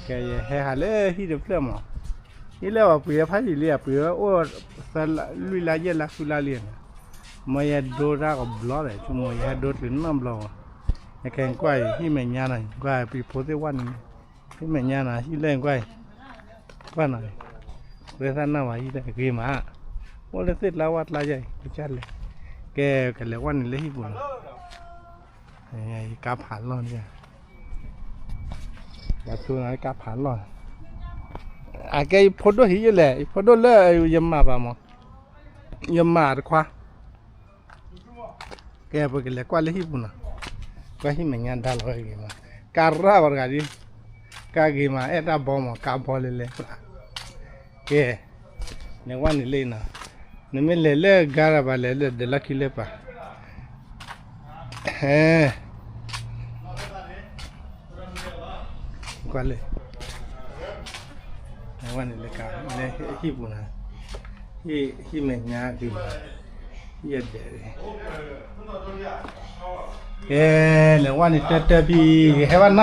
ကဲ ယဟဲဟးလၢဟံၣ်တဖျၢၣ်မး, ဟံၣ်လၢပှၤပှ့ၤဖးယံာ်လံ အပှ့ၤဝဲအိၣ်သၢလါ လွံၢ်လါ ယဲၢ်လါ ဃုလါလံန့ၣ်, မ့ၢ်ယဟဲဒိတၢ်ကဘျီလဲၣ် ဆိကမိၣ် ယဟဲဒိတချုးနီတဘျီဘၣ်, ယကဲကွၢ်အံၤ ဟံၣ်မဲာ်ညါနီၤ ကွၢ်ပှၤဖိသ့ၣ်ဝဲန့ၣ်, ဟံၣ်မဲာ်ညါနီၤ ဟံၣ်လၢကွၢ်အံၤ, ကွၢ်နီၤ, ပှၤသၣ်နၢ်ဘၣ်ဟံၣ်လၢဂ့ၤမး, အိၣ်လၢသ့ၣ်ကျါဝၣ်ကျါယဲၢ်အံၤ ကစၢ်လဲၣ်, ကဲ ကလဲၤကွၢ်န့ၣ်လၢဟံၣ်ပူၤနီၤ ယကါဖးလီၢ်န့ၣ်, ယဆိကါဖးလီၢ်, အကဲယဖိဒိၣ်ဟံၣ်ယဲၢ်လဲၣ် ယဖိဒိၣ်လၢယမၤဘၣ်မး, ယမၤတခွါ, ကဲ ပကလဲၤကွၢ်လၢဟံၣ်ပူၤနီၤ, ကွၢ်ဟံၣ်မဲာ်ညါဒါလီၤဝဲဂ့ၤမး, ကါရၢ်ဝဲတဂၤဒ်, ကါဂ့ၤမး အဲၣ်တၢ်ဘီမး ကါဘီလဲၤလဲၤ, ကဲ နကွၢ်န့ၣ်လၢအံၤနီၤ, နမ့ၢ်လဲၤလၢဂါရၤဘၣ်လဲၤလၢဒၢးလီၢ်ခံလၢပၤ, ဟဲ ကွၢ်လၢ, နကွၢ်န့ၣ်လၢကါ လၢဟံၣ်ပူၤနီၤ, ဟံၣ်မဲာ်ညါဒ်, ဟံၣ်အဒဲး, ကဲ လဲၤဝဲန့ၣ်တၢ်တၢ်ဖံ ကဟဲဘၣ်နီတဘျီယဲၢ်ဘၣ်,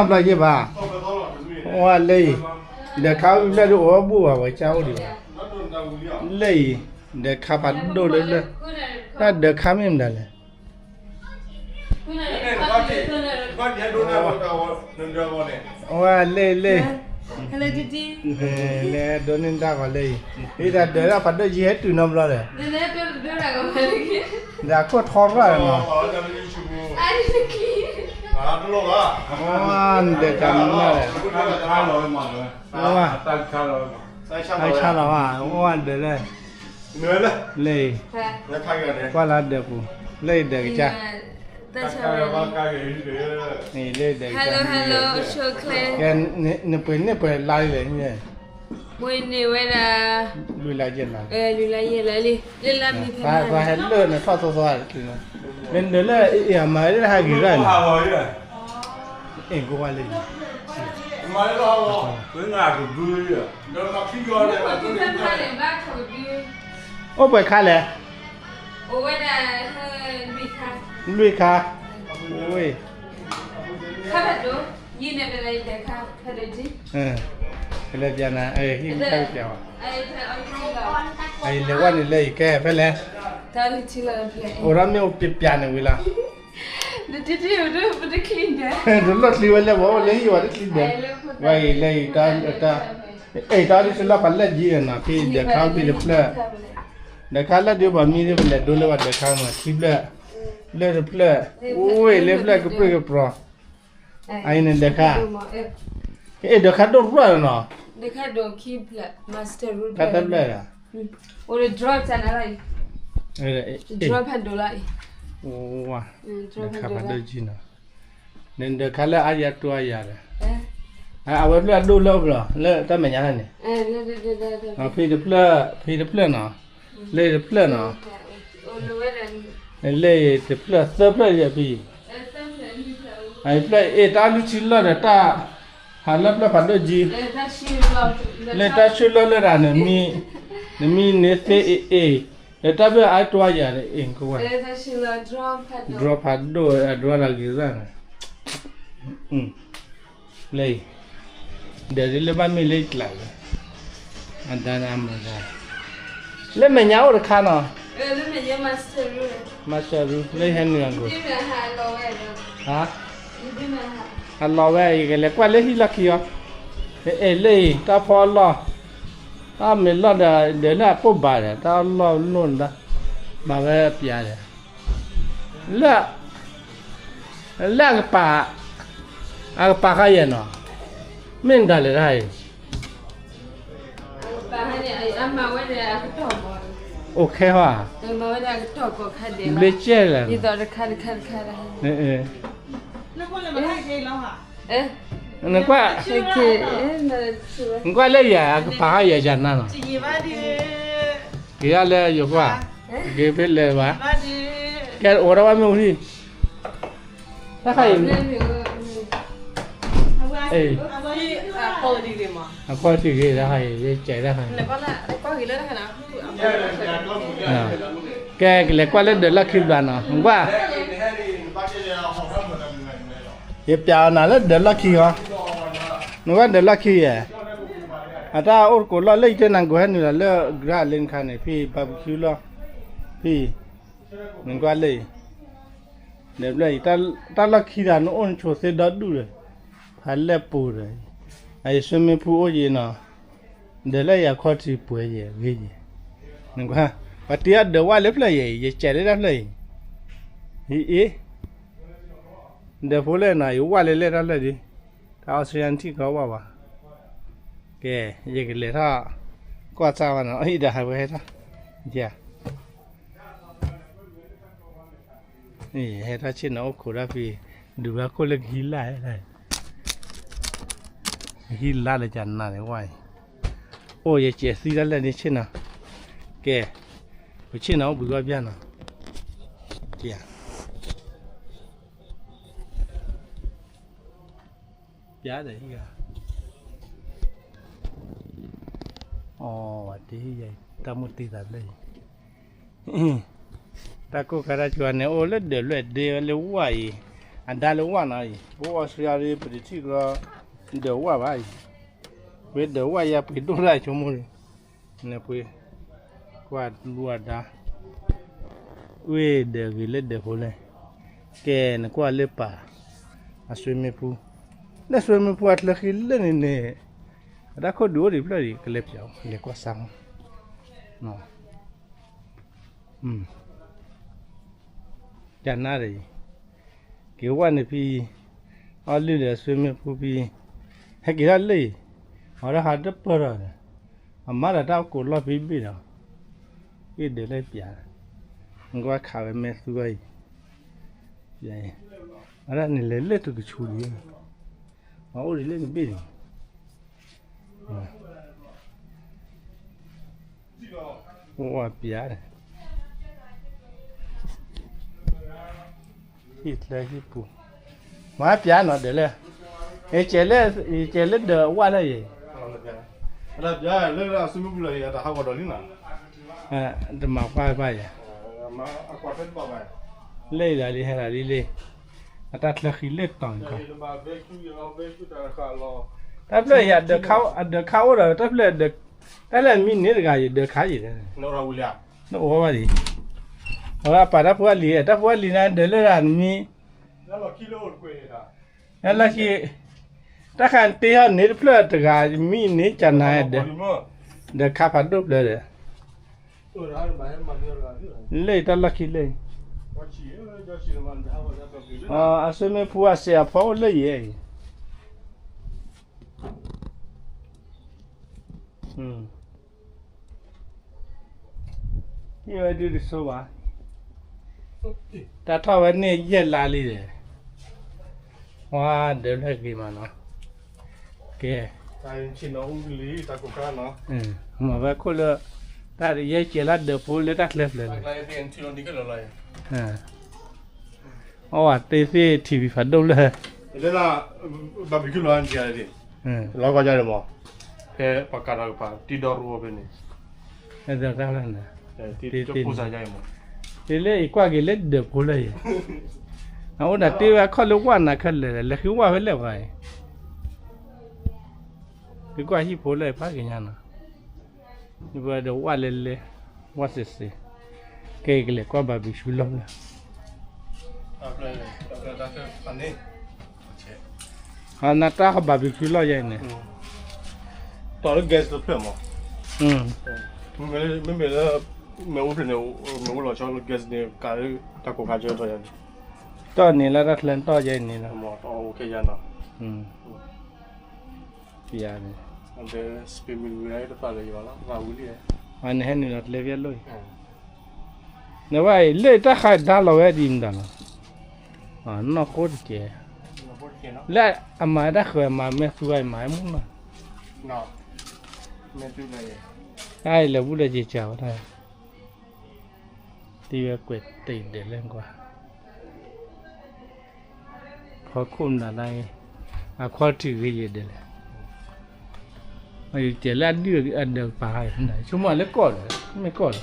ဝဲလၢအံၤ, ဒၢးခါအိၣ်ဖဲဖျၢၣ်ဒ်အိၣ်ဝဲဘူၣ်ဘၣ် ပှၤကစၢ်အိၣ်ဒံးဘၣ်, လၢအံၤ, ဒၢးခါဖးဒိၣ်လၢလၢ, တၢ်ဒၢးခါမ့ၢ်မတၤလဲၣ် ဝဲလၢလၢ, လဲၤဒိးန့ၢ်တၢ်ဂီၤလၢအံၤ, ဒ်တၢ်ဒၢးတၢ်ဖးဒိၣ်ယံၤဟဲတုၤနီတဘျီဒီး, ဒီးအခိၣ်ထီရၣ်နီၤ, နဒၢးတၢ်မနုၤလဲၣ်, တၢ်ဆါလီၤဘၣ်, ဝဲဒၣ်ဒၢးလၢ, လၢအံၤ, ကွၢ်လၢဒၢးပူၤ, လၢအံၤဒၢးကစၢ်, လၢအံၤဒၢးကစၢ်, နပှ့ၤန့ၢ်ပှဲၤလါလဲၣ်, ပှ့ၤန့ၢ်ဝဲဒၣ်, လွံၢ်လါယဲၢ်လါ, လွံၢ်လါယဲၢ်လါလံ, လၢလါမံၤဖဲ, ဟဲလၢနထီၣ်သီသီ, မ့ၢ်နဒၢးလၢအံၤအမၤလၢဟဲဂ့ၤရၣ်န့ၣ်, အ့ၣ်ကဝဲလၢအံၤ, အိၣ်ပှဲၤခါလဲၣ်, အိၣ်ဝဲဒၣ်, လွံၢ်ခါ, ဝ့ၢ်, ကလဲၤပျးနၤ, ဟံၣ်ခါပျးဝဲ, အံၤလဲၤဝဲန့ၣ်လၢအံၤကဲဖဲလဲၣ်, အိၣ်ဒီးမ့ၢ်အိၣ်ပျးပျးန့ၣ်ဝံၤလီၤ တလီၢ်ချံဝဲလၢပှၤအိၣ်လၢဟံၣ်ဝဲတချံဒၢး, ဝဲအံၤလၢအံၤ, အံၤတၢ်ဒ်တလီၢ်ဖးလၢာ်ယံၤနီၤ ဖဲဒၢးခါဖဲတဖျၢၣ်, ဒၢးခါဖဲတဖျၢၣ်, ဒၢးခါလၢဒုးပှၤမံဒ်ပလဲၤဒိလၢပှၤဒၢးခါမး ခံဖျၢၣ်, ဖျၢၣ်တဖျၢၣ်, အိၣ်ဝဲလၢဖျၢၣ်ကပြုၢ်ကပြီၤ, အံၤန့ၣ်ဒၢးခါ, အ့ၣ်ဒၢးခါဒိၣ်ရၣ်နီၤ, တဖျၢၣ်, ဒၢးခါဖးဒိၣ်ကံနီၤ, နဒၢးခါလၢအါယၤတူအါယၤဒီး, အဝဲဖျၢၣ်အဒိၣ်လၢအိၣ်ဖျၢၣ် လၢတၢ်မဲာ်ညါန့ၣ်, ဖဲတဖျၢၣ်, ဖဲတဖျၢၣ်နီၤ, လၢတဖျၢၣ်နီၤ, လၢတဖျၢၣ်သၢဖျၢၣ်ယဲၢ်ဖံ, ဖျၢၣ်အ့ၣ်တၢ်လွံၢ်ထံလီၢ်ဒီးတၢ်, ဟးလၢဖျၢၣ်ဖးဒိၣ်ကံ, လၢတၢ်ဆှၢလီၢ်လၢတၢ်, နမံန့ၢ်သ့အ့ၣ်အ့ၣ်, လၢတၢ်ဖျၢၣ်အါတူအါယၤန့ၣ် အ့ၣ်ကဝဲ, ဒြီဖးဒိၣ်အဒြီတၢ်ဂ့ၤရၣ်န့ၣ်, လၢအံၤ, ဒီးဒ်လၢဘၣ်မ့ၢ်လၢကျးလၢ, အဒါန့ၣ်အမၤဒါ, လၢမဲာ်ညါအိၣ်တခါနီၤ, master room လၢယဟဲနုာ်အဂီၢ်, အလီၤဝဲ ယကလဲၤကွၢ်လၢဟံၣ်လီၢ်ခံအီၤ, အဲၣ်လၢအံၤ တၢ်ဖီအလီၢ်, တၢ်မ့ၢ်လီၢ်ဒီး ဒီးလၢအပိၢ်ဘၣ်ဒီး တၢ်လီၢ်လိၣ်ဒီး, ဘၣ်ဝဲအပျးဒီး, လၢ လၢအကပၤ, အကပၤဃါယဲၢ်နီၤ, မ့ၢ်တၢ်လဲၤတၢ်အံၤ, အိၣ်ခဲဟီ, ဘျ့ကဲလဲၣ်, နကွၢ်, နကွၢ်လၢယၤ အကပၤဃါယဲၢ်ယၤနၤနီၤ, က့ၤယၤလၢယကွၢ်, က့ၤဖဲလဲၣ်ဘၣ်, ကဲအိၣ်ဒီးဝဲမ့ၢ်ဝံၤ တၢ်ခါအံၤ, အကွၢ်တံၢ်ဂ့ၤတၢ်ခါအံၤ ယကဲတၢ်ခါအံၤ, ကဲကလဲၤကွၢ်လၢဒၢးလီၢ်ခံဘျီနီၤ, ကွၢ်, ယပျးအီၤနၤလၢဒၢးလီၢ်ခံအီၤ နကွၢ်ဒီးလီၢ်ခံယဲၢ်, အတၢ်အိၣ်တကိးလီၢ်လၢယတဲနၤ နကဟဲနုာ်လီၤလၢ garage လၢနခါန့ၣ် ဖဲ barbecue လီၢ်, ဖဲ, နကွၢ်လၢ, ဒီးဖျၢၣ်အံၤ, တၢ်လီၢ်ခံဒီး နအိၣ်နဆိးသ့ဒီဒူၣ်ဒီး, ဖးလဲၢ်ပူၤဒီး, အယ swimming pool အိၣ်ယဲၢ်နီၤ, ဒီးလၢယအခီၣ်ထံးပှဲၤယဲၢ်ဂ့ၤ, နကွၢ်, ပှၤတ့အီၣ်ဒီးဝၣ်လၢဖျၢၣ်ယဲၢ်အံၤ ယကဲးလၢတၢ်ဖျၢၣ်အံၤ, အ့ ဒီးဖိလၢနီၤ ယဝၣ်လၢလဲၣ်တၢ်ဖျၢၣ်ဒ်, တၢ်အီစထြ့လယါထံကီၢ်ဝၣ်ဘၣ်, ကဲ, ယကလဲၤထီၣ်, ကွၢ်စၢ်ဘၣ်နီၤ အံၤဒီးဟးဝဲဟဲထီၣ်, ယ ဟဲထီၣ်ဆ့ၣ်နီၤအိၣ်ခိးဒၣ်ဖဲ, ဒုးဝဲခိၣ်လၢကဟံးလၢ်, ကဟံးလၢ်လၢကနၤန့ၣ်ဝဲအံၤ, အိၣ်ယကဲးသံဒၣ်လဲၣ်န့ၣ်ဆ့ၣ်နီၤ, ကဲ, ပဆ့ၣ်နီၤအိၣ်ဘှံးဂီၢ်ဘၣ်နီၤ, ကဲ, ပျၢ်ဒီးဟံၣ်ဂၤ, အီ, ဝဲတ့ဟံၣ်ယဲ, တၢ်မုၢ်တ့သးဘျဲၣ်အံၤ, တၢ်ကိၢ်ခါတၢ်စှၤန့ၣ် အိၣ်လၢဒၢးလွဲၢ်ဒ့ဝဲလၢဝၣ်အံၤ, အဒါလၢဝၣ်နီၤအံၤ ပအိၣ်အီစထြ့လယါ ပတထံၣ်ကီ, ဒၢးဝၣ်ဘၣ်အံၤ, ပဒၢးဝၣ်ယါပှ့ၤဒိၣ်တၢ်ဆိကမိၣ်လံ, နပှ့ၤ, ကွၢ်လူၤအဒါ, ဝ့ၢ်ဒီးဂ့ၤလၢဒၢးဖိလဲၣ်, ကဲနကွၢ်လၢပၢ်, အ swimming pool, လၢ swimming pool အချၢဃံလၢန့ၣ်န့ၣ်, အတၢ်ခိၣ်ဒုးအိၣ်ဒံးဖျၢၣ်ဒံး ကလဲၤပၠး, လဲၤကွၢ်စၢ်မး ကနၣ်ဒီးအံၤ, က့ၤဝဲန့ၣ်ဖဲအံၤ, အီၣ်လုၢ်ဒီး swimming pool ဖဲအံၤ, ဟဲက့ၤထီၣ်လၢအံၤ, အီၤဒၣ်ဟးတပၢၢ်ထီၣ်ဒီး, အမၤဒီးတၢ်အိၣ်ကိးလီၢ်ဖဲဘ့ၣ်ဒီး, အ့ၣ်ဒၢးလၢပၠး, နကွၢ်ခးဝဲမဲာ်သူဝဲအံၤ, အဒၣ်န့ၣ်လဲၤလၢတကဆူးလံ, အအိၣ်ဒ်လဲၣ်တဘ့ၣ်န့ၣ် အိၣ်ဝဲပၠး, ဟံၣ်ချၢဟံၣ်ပူၤ, မၤပၠးနီၤဒၢးလဲၣ်, ယကဲးလၢဒၢးဝၣ်လၢယဲၢ်, လၢအ swimming pool လီၤ ယတဟးဂီၤဒီးလံနီၤ, တမၤကွၢ်ဘၣ်ယဲၢ်, လၢယၤလံဟဲလီၤလံလံ, အတၢ်ချၢဃံလၢတီၤန့ၣ်ခီ, တၢ်ဖျၢၣ်အံၤ အဒၢးခါအိၣ်ဒီး တၢ်ဖျၢၣ်, တၢ်ဖျၢၣ်မံန့ၢ်တဂၤယဒၢးခါယံၤ, နအိၣ်ဘၣ်ဒံး, အဝဲပာ်တၢ်ဖိအလံၤ တၢ်ဖိအလံၤန့ၣ် ဒၢးလၢတၢ်နမံ, လၢလီၢ်ခံ, တၢ်ဃးတ့ဟီၣ်န့ၢ်တဖျၢၣ်တဂၤ မံန့ၢ်ကနၤ, ဒၢးခါဖးဒိၣ်ဖျၢၣ်ဒီး, လၢတၢ်လီၢ်ခံလၢ, အ swimming pool အစဲးအဖီအိၣ်လၢယဲၢ်အံၤ, ဟံၣ်ဝဲဒုတဆိဘၣ်, တၢ်ထီၣ်ဝဲန့ၣ်ယဲၢ်လါလံဒီး, ဝါဒၢးဖျၢၣ်ဂ့ၤမးနီၤ, ကဲ, မၤဝဲခိၣ်လၢ, တၢ်ယဲၢ်ကဲးလၢဒၢးဖိလၢတၢ်ချၢဖျၢၣ်န့ၣ် အဝဲသ့ၣ်သ့ၣ်ထံၣ်ဖးဒိၣ်လၢ, ဘၣ်ဘံကူလီၤ, လီၤကီယါန့ၣ်မး, ဖဲပှၤကးဒီးကပၤ တံၤဒီရိဖဲန့ၣ်, တံၤလၢယကွၢ်က့ၤလၢဒၢးဖိလၢယဲၢ်, အအိၣ်ဒၣ်တ့ဝဲအခီၣ်လၢဝၣ်နၤခဲလၢာ် လဲၤဃုဝၣ်ဖဲလဲၣ်ပှၤအံၤ, ယကွၢ်ဟံၣ်ဖိလၢယဖးက့ၤညါနီၤ, ယပှၤဒီးဝၣ်လဲၤလဲၤ, ဝၣ်စ့စ့, ကဲကလဲၤကွၢ် barbecue လီၢ်ဖျၢၣ်, နတၢ်ဟီ barbecue လီၢ်ယဲၢ်န့ၣ်, တီၢ်လၢ gas တဖျၢၣ်မး, မ့မ့ၢ်လၢ, မ့ၣ်အူဖျၢၣ်န့ၣ်, မ့ၣ်အူလီၤဆီလၢ gas န့ၣ် ကးလၢတၢ်ကိးခါကၢထီၣ်ယါန့ၣ်, တီၢ်န့ၣ်လၢတၢ်ချၢတီၢ်ယဲၢ်န့ၣ်လီၤ, ယါန့ၣ်, နဟဲနုာ်လီၤကျဲဖဲအလိၣ်အံၤ, နဝဲအံၤ လၢတၢ်ဃးဒါလီၤဝဲဒ်မတၤလီၤ, နီၢ်ခိတကဲး, လၢအမၤတၢ်ဃၢၤမၤမဲာ်သူဝဲအံၤမၤမူနီၤ, တၢ်အံၤလဲၤဘူးလဲၤက့ၤကးဝဲဒၣ်, တံၤဝဲကွဲးတံၤဒဲးလၢကွၢ် ဖီခိၣ်နၤဒၣ်, အ quality ဂ့ၤယဲၢ်ဒဲးလဲၣ်, ယတဲလၢအဒုၣ်အဒၢးပာ်ဃာ်အံၤ, ဆိကမိၣ်လၢကီၢ်ဒီး, မ့ၢ်ကီၢ်ဒီ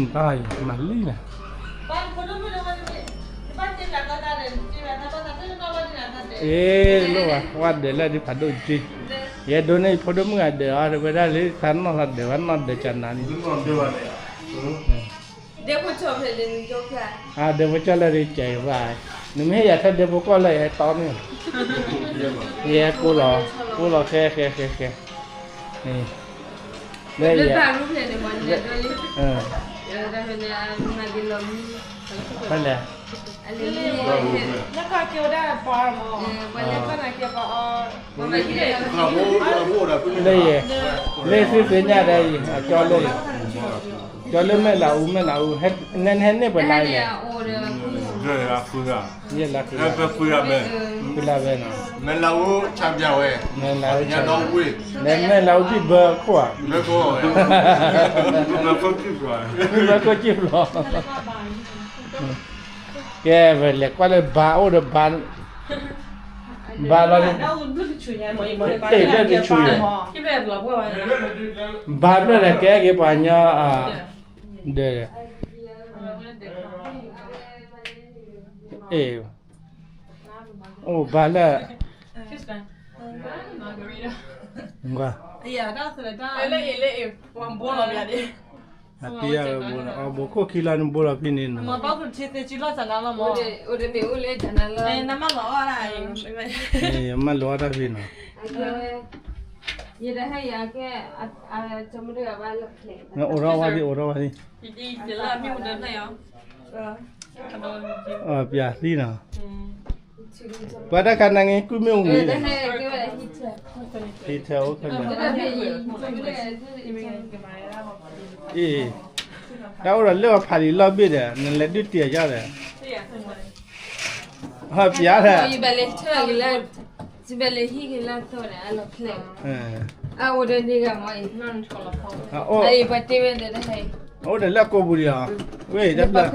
း, ပာ်ဃာ်အံၤ မၤလံနၤ, အ့ လိၣ်ဝဲ ဝဲဒၢးလၢဒုးဖးဒိၣ်က့, ယဲဒိးန့ၢ်ယဖိဒိၣ်မုၣ်အဒၢးအီၤ တဝဲဒၣ်လၢသးနီၢ်သးဒၢးဝဲနီၢ်ဒၢးကနၤန့ၣ်, အဒၢးဖိကၠီၣ်လၢဒုးကဲဘၣ်, နမ့ၢ်ဟ့ၣ်ယၤထဲဒၢးဖိကီၢ်လၢယဟဲတီန့ၢ်, ယဲကိးလီၤ, ကိးလီၤဃဲဃဲဃဲဃဲ, လၢယဲ ဖဲလဲၣ်, လၢယဲ, လၢသုသ့ၣ်ညါဒီးအံၤ အကၠီလၢအံၤ, ကၠီလၢမဲၢ်လးအူ မဲၢ်လးအူ, နဟဲန့ၢ်ပှဲၤလါလဲၣ်, ယဲလါ, ဖုလါဘဲနီၤ, မဲၢ်လးအူ, မဲၢ်လးအူဘံၣ်ဘၢခိၣ်ဧါ, ဘံၣ်ဘၢခိၣ်ကံၣ်ဖျီ, ကဲ ပလဲၤကွၢ်လၢဘါအိၣ်ဒီးဘါ, ဘါလီၤ, တ့ၢ်လၢတဆူညါ, ဘါဖျၢၣ်ဒီးကဲက့ၤပှၤကညီ, ဒီး, အ့ၣ်, အိၣ်ဘါလၢ, အပံၤအဘိလီၤ, အဘိခိၣ်ခံလီၤန့ၣ်ဘိလီၤဖဲန့ၣ်နီၤ, မၤလိအီၣ်တၢ်ဖဲနီၤ, အိၣ်ထီၣ်ဝဲဒံး အိၣ်ထီၣ်ဝဲဒံး, ပျၢ်သံနီၤ, ပှၤတၢ်ခါနၤင့ၤ ကုၢ်မ့ၣ်အူမ့ၢ်, ဟံးထဲအိၣ်ခဲလၢာ်, အ့ၣ်, တၢ်အိၣ်ဒီးလၢပှၤဖးလံာ်လီၢ်ဘ့ၣ်ဒီး နလဲၤဒုးတံၢ်အယီၢ်ဒီး, ဟီၣ်ပျၢ်ဒီး, ယဘၣ်လဲၤဟံးက့ၤလၢအသီဒီး အလီၤဖျဲၣ်, အအိၣ်ဒီးန့ၣ်ဂ့ၤမ့ၢ်အံၤ, အအိၣ်ဒီးလၢအကိာ်ပူၤဒံးဧါ, ဝဲ, အ့ၣ်မ့ၢ်ဒီး,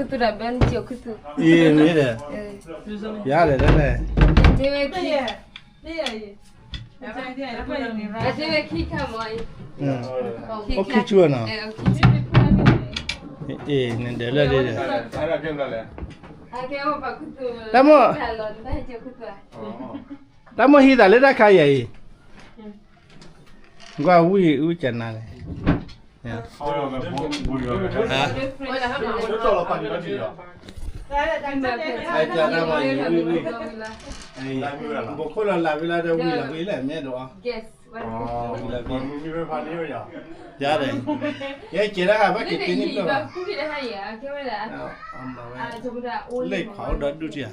ယၤဒီးတၢ်လဲၣ်, အိၣ်ခံဆူနီၤ, အ့ၣ် နဒၢးလၢဒ်ဒီး, တၢ်မိၣ်, တၢ်မိၣ်ဟံးသးလၢတၢ်ခါယၤအံၤ, ကွၢ်ဝံၣ်ဝံၣ်ကနၤန့ၣ်, ဘိခိၣ်လီၤလးဝံၤလၢဒီးဝံၣ်လီၤဝံၤလဲၣ် မ့ၢ်ဒီး, ယၤဒီး, ယဲကဲဒၣ်ဟးဘၣ်က့ၤတ့န့ၣ်ဖျၢၣ်ဘၣ်, လၢခွးအိၣ်ဒီးဒူၣ်ထံ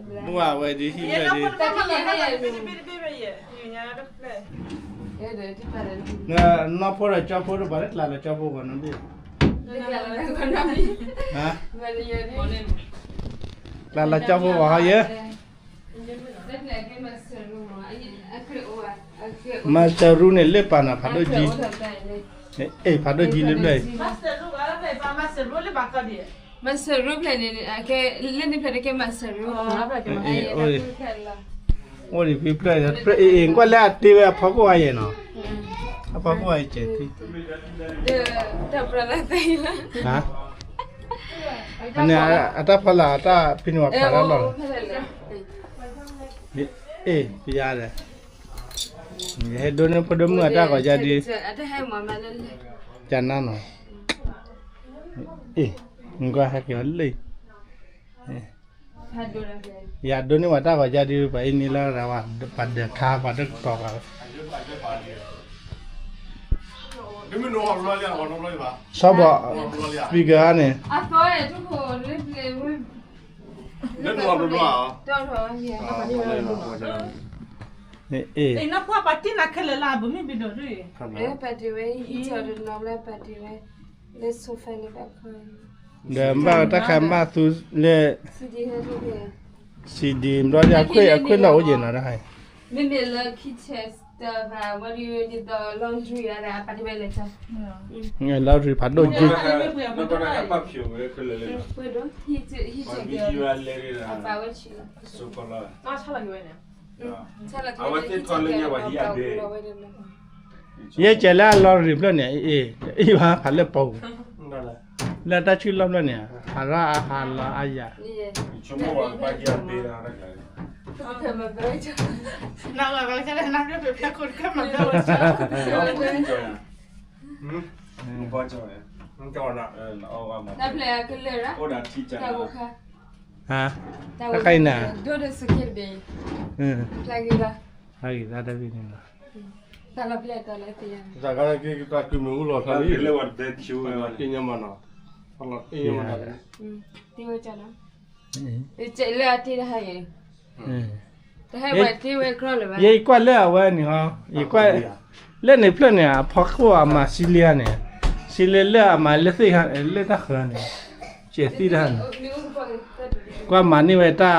ဧါ, မ့ၢ်ဝဲဒ်ဟံၣ်ဝဲဒ်, နီၢ်ဖိဒီးကၠီဖိတပၤလၢကျးလီၤကၠီဖိဂီၢ်နီၣ်ဘ့ၣ်, ကျးလီၤကၠီဖိဂီၢ်ဟီယဲ, မၤစၢၤရူန့ၣ်လၢပာ်နၤ ဖးဒိၣ်ကံ, အ့ၣ် ဖးဒိၣ်ကံလၢဖျၢၣ်အံၤ, မၤစၢၤရူဖျၢၣ်န့ၣ်, လၢန့ၣ်ဖျၢၣ်တကဲမၤစၢၤရူ, အိၣ်ဒံးဖဲဖျၢၣ်, အ့ၣ် ကွၢ်လၢအတ့ဝဲအဖီခိၣ်အါယဲၢ်နီၤ, အဖီခိၣ်အါယဲၢ်, အတၢ်ဖီလာ်အတၢ်ဖံးန့ၢ်ဝဲဖးတၢ်လီၢ်, အ့ၣ် ပယါဒီး, ယဟဲဒိးန့ၢ်ဖိဒိၣ်မုၣ်အတၢ်ဂီၤယါဒု, ကနါနီၤ, အ့ၣ် နကွၢ်ဟဲက့ၤအီၤလၢ, ယၤဒိးန့ၢ်ဝဲတၢ်ဂီၤယါဒု ပှၤအံၤန့ၣ်လၢပှၤဒၢးခါ ပှၤဒၢးကတီၤဃာ်ဝဲ, ဆီဘီ speaker န့ၣ်, အ့ၣ် ဒီးဘၣ်တၢ်ခါမၢ်သူလၢ CD ဘျီဒီး အခွ့ၣ်လီၢ်အိၣ်ယဲၢ်နီၤတၢ်, မ့မ့ၢ်လၢ kitchen တၢ်ဘၣ်ဝဲဒ် laundry အပာ်တ့ၢ်ဝဲလဲၣ်, laundry ဖးဒိၣ်ကံ, ယဲကဲလၢအ laundry ဖျၢၣ်န့ၣ်, အ့ၣ် အ့ၣ်ဘၣ်ဖးလၢပီၤပူၤ, လၢတၢ်ဆူၣ်လီၢ်ဖျၢၣ်န့ၣ် ဟးရၣ်အဟးလီၤအါယၤ, နဘၣ်ကနၣ်ဖျဲးဖျဲးခိၣ်တကဲမၤဘၣ်ဝဲ နဖျဲးကလၢာ်ရၣ် တၢ်ခါအံၤနၤ ဒိၣ်ဒီးစူးခ့တဘ့ၣ် ဖျါဂ့ၤလီၤ ဖျါဂ့ၤလီၤ တၢ်ဘ့ၣ်န့ၣ်လီၤ တၢ်လီၤဖျဲၣ်တၢ်လီၤသ့ၣ်ညါ တၢ်ကဲက့ၤတၢ်ကုမ့ၢ်အူလီၤဖျါလံ တ့ၢ်ညါမးနီၤ တ့ၢ်ဝဲကၢ်နီၤ တ့ၢ်ဝဲကၢ်လၢအတ့ၢ်တဟါအံၤ တဟဲဝဲတ့ၢ်ဝဲကြၢးလၢၤဘၣ် ယကွၢ်လၢအဝဲန့ၣ်ဟီ ယကွၢ် လၢန့ၣ်ဖျၢၣ်န့ၣ် အဖီခိၣ်အမၤစံလ့န့ၣ် စံလ့လၢအမၤလၢသ့ၣ် လၢတၢ်ဃၢၤန့ၣ် ကဲသံတၢ်န့ၣ် ကွၢ်မၤန့ၢ်ဝဲ တၢ်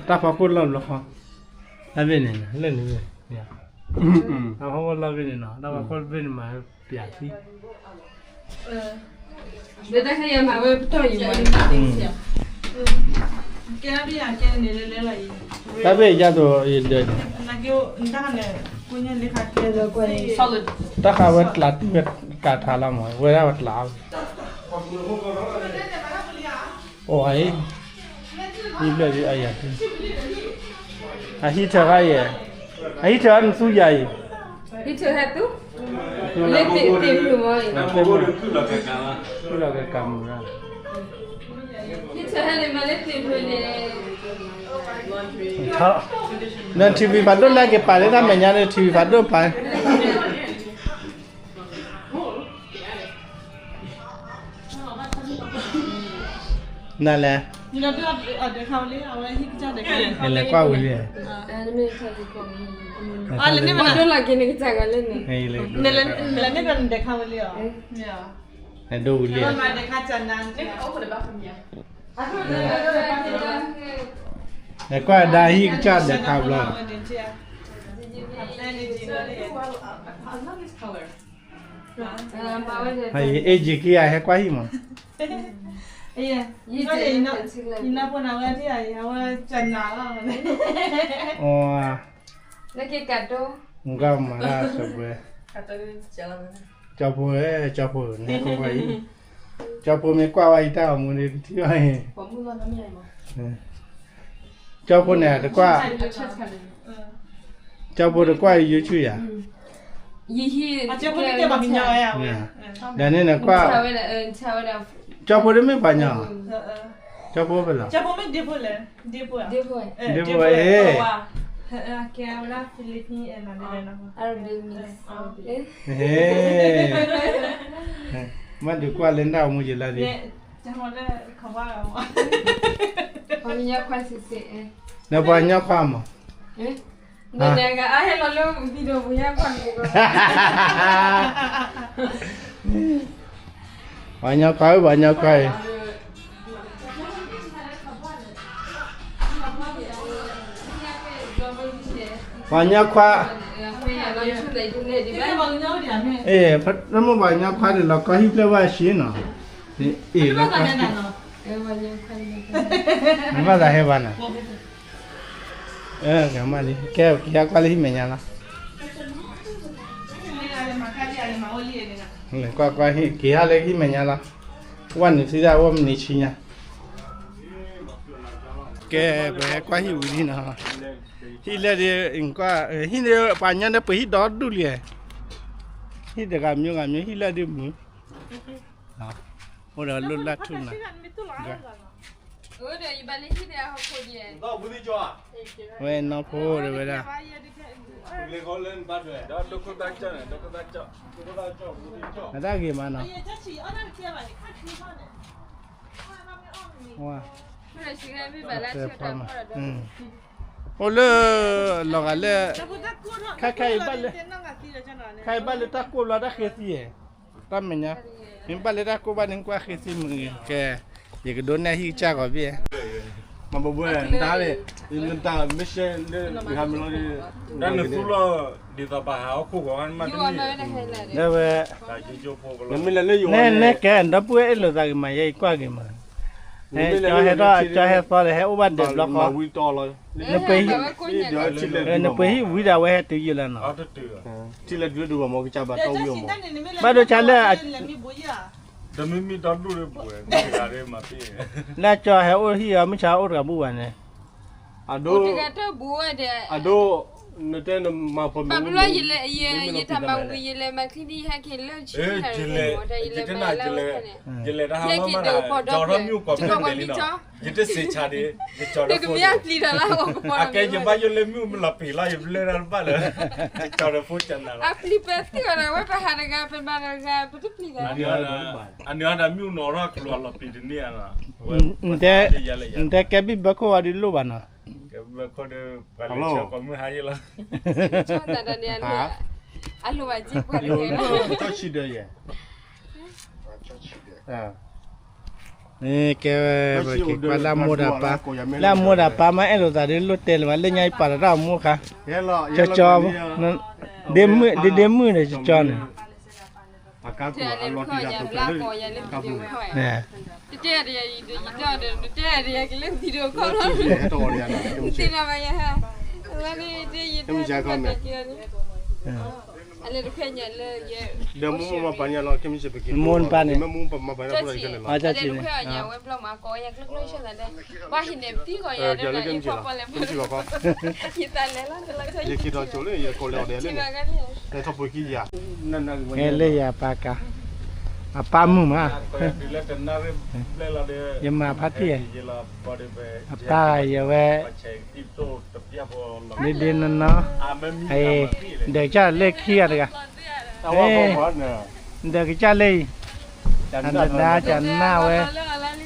ဖီခိၣ်လီၢ်ဘျီဃီ တၢ်ဘ့ၣ်န့ၣ် လၢန့ၣ် တၢ်ဖီခိၣ်လီၢ်ဘ့ၣ်န့ၣ်နီၤ တၢ်ဖီခိၣ်ဘ့ၣ်န့ၣ်မၤပျးသံ လၢတၢ်ခါယမၤဝဲပတီၢ်ယံၤမး တၢ်ဘ့ၣ်ယါသိးယဒၢးန့ၣ် တၢ်ဃးဝဲကျးတံၢ်ဝဲကးထါလီၤမး ဝဲဒၣ်ဝဲကျး အိၣ်အံၤ ဟံၣ်ဘျဲၣ်ဒ်အယၤ အဟံၣ်ထၢၣ်ခါအံၤ အဟံၣ်ထၢၣ်နသူယၤအံၤ ဟံၣ်ထၢၣ်ဟဲသူ လၢသ့ၣ်မုၣ်မ့ၢ် လၢကကမူၤရၣ် နထံဝံၤဖးဒိၣ်လၢက့ၤပာ်လၢတၢ်မဲာ်ညါန့ၣ် ထံဝံၤဖးဒိၣ်ပာ် နလဲၤ နလဲၤကွၢ်ဝံၤလံ နဒိဝံၤလံ နကွၢ်ဒါဟံၣ်ကစၢ်ဒီးခါဘျီ အ့ၣ်က့ၤခံဂၤဟဲကွၢ်ဟံၣ်မး ယနၢ်ဖိနၤဝဲထံၣ်အံၤ အဝဲကနၤလီၤ နက့ၤကးတိ နကမၤတၢ်ကၠီၤပှဲၤ ကၠီၤဖိဧၢ ကၠီၤဖိ နဟဲကွၢ်ကွၢ်အံၤ ကၠီၤဖိမ့ၢ်ကွၢ်ဝဲအံၤတၢ်ဂီၤမူန့ၣ် ကထံၣ်ဘၣ်အံၤ ကၠီၤဖိန့ၣ် တကွၢ် ကၠီၤဖိတကွၢ် YouTube ယၤ ယဟံၣ် ဒီးန့ၣ်နကွၢ် ကၠီၤဖိတမ့ၢ်ပှၤညီ ကၠီၤဖိဖဲလဲၣ် ဒ့ဖိ ဒ့ဖိ အ့ မ့ၢ်ဒုးကွၢ်လၢနတၢ်အိၣ်မူယလၢဒ် နပှၤညီခွါမး ပှၤညီခွါဧၢ ပှၤညီခွါ ပှၤညီခွါ အ့ နမိၢ်ပှၤညီခွါဒီး လီၤကီဟံၣ်ဖျၢၣ်ဘၣ်ဆံးနီၤ အ့ လီၤကီဟံၣ် နဘၣ်သးဟဲဘၣ်နၤ ကမၣ်လံ ကဲ က့ၤဟဲကွၢ်လၢဟံၣ်မဲာ်ညါလီၤ ကွၢ်ကွၢ် က့ၤဟဲလၢဟံၣ်မဲာ်ညါလီၤ ဝဲနုာ်သံဒၣ်ဝဲမနုၤဆံညါ ကဲ ပဟဲကွၢ်ဟံၣ်ဝံၤလံနီၤ ဟံၣ်လၢဒ် ကွၢ် ဟံၣ်န့ၣ် ပှၤညီန့ၣ်ပှ့ၤဟံၣ်ဒီဒူၣ်လံ ဟံၣ်တဂၤမံၤဂၤမံၤ ဟံၣ်လၢဒ်မုာ် အိၣ်ဒီးလိၣ်လၢထူၣ်နၤ ဝဲနီၢ်ဖိဒီးဝဲဒၣ် အတၢ်ဂ့ၤမးနီၤ အိၣ်လၢ လီၤဂာ်လၢ ခဲခဲအံၤဘၣ်လၢ ခဲအံၤဘၣ်လၢတၢ်ကိၢ်ဘျီတၢ်ဃ့သံ တၢ်မဲာ်ညါ မ့ၢ်ဘၣ်လၢတၢ်ကိၢ်ဘၣ်န့ၣ် ကွၢ်ဃ့သံမုၢ်ဂ့ၤ ကဲ ယကဒိးနဲၣ်ဟံၣ်ကစၢ်ဂီၤဘ့ၣ် မဘိဘိ တၢ်လၢ မတၢ်မ့ၢ်ရှဲလၢ တၢ်နသူလီၤ ဒ်သိးပဟးဟီၣ်ခိၣ်ဂီၤမးတမ့ၢ် ဝဲ နဲနဲကဲ ဒီပုၢ်ဝဲၢ်အ့ၣ်လိာ်သးဂ့ၤမး ယဲအံၤကွၢ်ဂ့ၤမး ဟဲ ကၠီဟဲထီၣ် ကၠီဟဲသီဒီး ဟဲအိၣ်ဘၣ်ဒဲးဘျီဃီ နပှ့ၤဟံၣ် နပှ့ၤဟံၣ်ဝံၤဒီး အဝဲဟဲတုၤယံာ်လၢနီၤ ဘၣ်ဒိဆါလၢ လၢကၠီဟဲအိၣ်ဟံၣ်အီၤ မုၢ်ဆါအိၣ်တဂၤဘူၣ်ဘၣ်န့ၣ် လၢကၠီဟဲအိၣ်တဂၤဘူၣ်ဘၣ်န့ၣ် အဒိ, အဒိ, နတဲနမၤဖိမ့ၢ်, ယလဲၤ, ယတၢ်မၤဝံၤ ယလဲၤမၤချံဒ်ယဟဲက့ၤလၢဆံ, ယလဲၤ, ယလဲၤတၢ်ဟးလီၤမး, ကၠီထီၣ်မ့ၣ်အူကီးဖဲန့ၣ်လီၤ, ယတစံးဆါဒံး, ယကၠီဒီးဖိ, အကဲယဘၣ်ယိၣ်လၢမ့ၣ်အူမလီၤပံာ်လီၤ ယဘျၢတၢ်တဘၣ်လၢ, ယကၠီဒီးဖိကနၤလီၤ, အပျံၤပသံအီၤဒီး ဝဲပဟးတဂၤ ပမၤတဂၤ ပတပျံၤဂၤ အန့ၣ်အီၤဒီးမ့ၣ်အူနီၢ်ထီၣ်ကျိၤအလီၤပံာ်တန့ၢ်ဧါနီၤ, နတဲကဲဘံၣ်ဘၢခိၣ်ဝဲဒ်လိၣ်ဘၣ်နီၤ, ကဲဘံၣ်ဘၢခိၣ်ဒီး ပှၤလဲၤဆှၢကိးမုၢ်ဟါယ့ၣ်လီၤ, အလိၣ်ဘၣ်က့ၤပှၤတကဲ, ကၠီဆံဒၢယဲၢ်, ကဲဝဲ, ပက့ၤကွၢ်လၢအမိၢ်ဒီးပၢ်, လၢအမိၢ်ဒီးပၢ်မ့ၢ်အဲၣ်လိာ်သးဒီးလိၣ်တဲလၢၤဘၣ် လၢညါယပာ်လီၤတၢ်အမိၢ်ခါ, ကၠီကၠီ, ဒ့မုၣ်ဒီးကၠီကၠီန့ၣ် တဲဒ်ယတဲဒီး နတဲဒ်ယကလၢသံဒီးခီလီၤ, တ့ၢ်နၤဘၣ်ယဟဲ, ဝဲန့ၣ်တ့ၢ်ယတဲဒီး ဒီးမိၢ်မပာ်ညါလီၤ, မိၢ်ပာ်န့ၣ်, အကၠီဆံန့ၣ်, လၢယၤပၢ်ကါ, အပၢ်မုၣ်မး, ယမၤဖါတံၢ်, အပၢ်ယဝဲ, ဒ့ဒ့နီၢ်နီၢ်, ဒီးကစၢ်လၢခံဂၤတဂၤ, ဒီးကစၢ်လၢအံၤ, အနဒါကနၣ်ဝဲ, ဒီ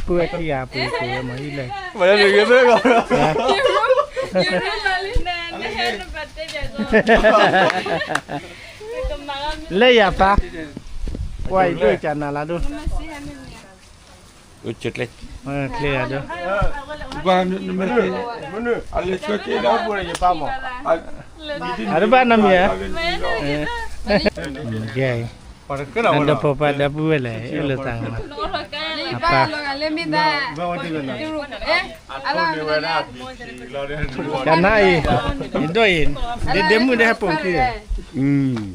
ပုၢ်ဝဲၢ်ခံဂၤပှ့ၤကိးဝဲမၤဟံၣ်လဲၣ်, လၢယၤပၢ်, ကွၢ်အံၤဒိၣ်ကနၤလၢဒိၣ်, ကျဲ, အဒိဘၣ်နီတမံၤဧါ, အဒီဖိပၢ်ဒီပုၢ်ဝဲၢ်လဲၣ် အဲၣ်လိာ်သးမး, အပၢ်, ကနၣ်အံၤ, ယဒိၣ်အံၤ, ဒ့ဒ့မုၣ်ဒ်ဟဲပိာ်ခံ,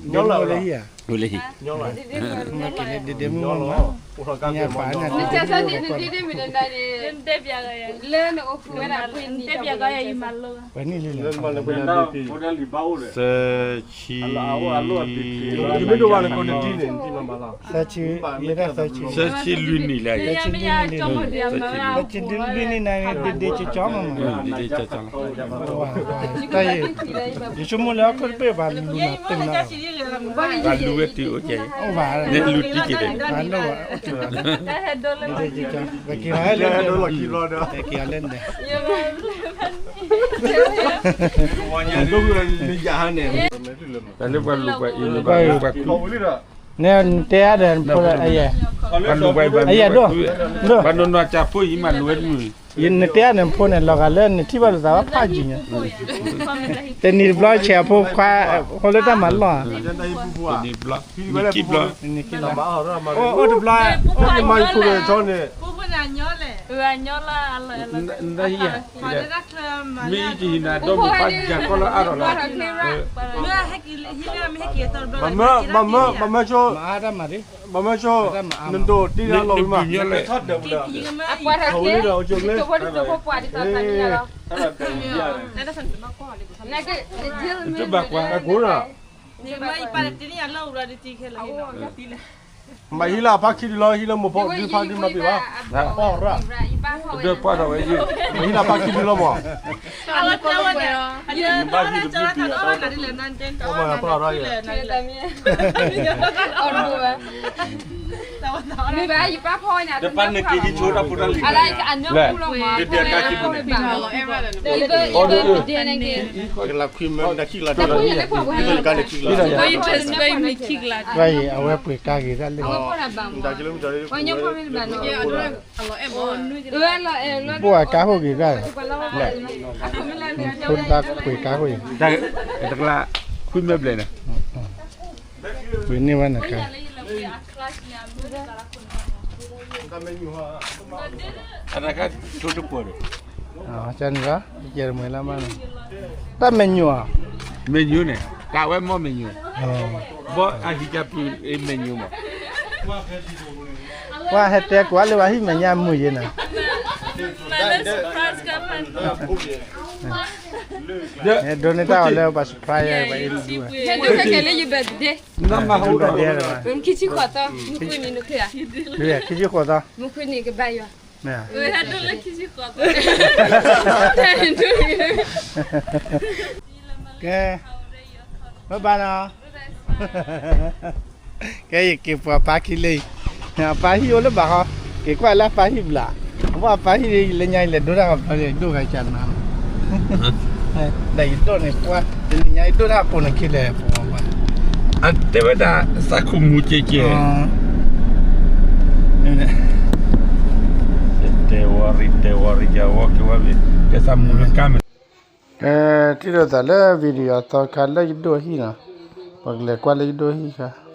ဒ့မုၣ်လၢဟံၣ်ဧါ, ဒ့ဒ့မုၣ်မး, ပှဲၤနံၣ်လံလဲၣ်, သၢဆံ, သၢဆံလွံၢ်နံၣ်လံ, သၢဆံလွံၢ်နံၣ်န့ၣ် ဒ့ဒ့ကၠီကၠီမး, ယဆိကမိၣ်လၢဟီၣ်ခိၣ်တဘ့ၣ်ဘၣ်လူၤနၤတၢ်နီၤ, ဘၣ်လူၤဝဲတုၤအိၣ်ကဲ, အိၣ်ဘၣ်, ဒ့ဒ့ကၠီ, ပက့ၤလီၤလၢ, ပက့ၤလီၤလၢန့ၣ် တၢ်လၢပှၤလူၤပှၤအံၤန့ၣ် ပှၤလူၤပှၤကူ, နတဲအါဒီးဖိ, ပှၤလူၤပှၤအံၤ အယဲၢ်ဒိၣ်, ပှၤနီၢ်နီၢ်ကၢ်ဖိအံၤမးလူၤဝဲတမုာ်, နတဲအါန့ၣ်ဖိန့ၣ် လီၤဂာ်လၢနထံၣ်ဘၣ်လိာ်သးဝဲဖးယံၤညါ, တနံၤတဘျီဆဲးအဖိခွါ, ဖိလၢတၢ်မၤလီၢ်, တနံၤတဘျီ, နံၤခံဘျီ, အိၣ်တဘျီ, အိၣ်ယမၤယခိၣ်န့ၣ်, နတဟံၣ်ဧါ, မ့ၢ်ယဟံးနၤဒီးမုၢ်ပှၢ်ယၤကီၢ်လၢအါထီၣ်လီၤ, ဘၣ်မၢ, ဘၣ်မၢဆိ, ဘၣ်မၢဆိ, နဒိးတ့ၢ်လီၤဝံၤမး, အပှၤထီၣ်ကျဲ, တဘၣ်ကွၢ်, မၤဟံးလၢအဖါခံဒုလီၤ, ဟံးလၢမိၢ်ဖိဒုဖါဒုမၤပ့ၤဘၣ်, ပှၢ်ရၣ်, မၤဟံးလၢအဖါခံဒုလီၤမး, ပှၢ်ရၣ်, မ့ၢ်ဘၣ်ယပၢ်ဖီဝဲန့ၣ်, တပၢ်နက့ၤဟံးဆိတၢ်ဖိတၢ်လံၤ, လဲၣ်, တဒဲးတၢ်ခံပူၤန့ၣ်, ကလၤခွံမၢတၢ်ခံကလး, တၢ်ခံကလး, ဝဲအံၤ အဝဲပှ့ၤကါဂ့ၤတၢ်လၢ, ပှၤကါဟိၣ်ဂ့ၤတၢ်, လဲၣ်, ဖိတၢ်ပှ့ၤကါဟိၣ်အံၤ, တကလးခွံမၢဘျဲၣ်န့ၣ် ပှ့ၤန့ၢ်ဝဲနကါ, အတကထိတပှဲၤဒီး, န့ၣ်လီၤ, ယဲၢ်တမှဲၤလၢမးန့ၣ်, တၢ်မဲာ်ညိၣ်ဧါ, မဲာ်ညိၣ်န့ၣ် တၢ်ဝဲမီၢ်မဲာ်ညိၣ်, ဘီအဟံၣ်ကပူၤအမဲာ်ညိၣ်မး, ပှၤဟဲတဲကွၢ်လၢပှၤဟံၣ်မဲာ်ညါမုာ်ယဲၢ်န့ၣ်, ဟဲဒိးန့ၢ်တၢ်အီၤလၢပှၤ surprise ယၤ ပှၤအ့ၣ်လူဒူၣ်ဝဲ, ဟဲဒိးခဲကဲလၢယ birthday, ခံဆံဃိးသီ, မုၢ်ခွံနံၤနုၤ, ခံဆံဃိးသီ, မုၢ်ခွံနံၤကဘၣ်ယွၤ, ကဲ, ဘၣ်ဘၣ်နီၤ, ကဲယက့ၤပှၤပၢ်ခံလၢအံၤ, အပၢ်ဟံၣ်အိၣ်လၢဘၣ်ဟီ, က့ၤကွၢ်လၢအပၢ်ဟံၣ်ဘျး, အပၢ်ဟံၣ်လၢညါအံၤလဲၤဒိတၢ်ဘျီ ယဒိၣ်ဂၤကနၤ, ဒီးယဒိၣ်န့ၣ်ပှၤ, တနံၤညါယဒိၣ်တၢ်ပိာ်န့ၣ်ခံလဲၣ်ပှၤ, အတဲဝဲဒၣ် သးခိၣ်မူကဲကဲ, တဲဝဲရံ တဲဝဲရံ ကဝီက့ၤဝဲဘ့ၣ်, ကဲသးမူလၢကါမဲာ်, ထံၣ်လိာ်သးလၢ video အသီခါလၢယဒိၣ်ဟံၣ်နီၤ, ပကလဲၤကွၢ်လၢယဒိၣ်ဟံၣ်ခါ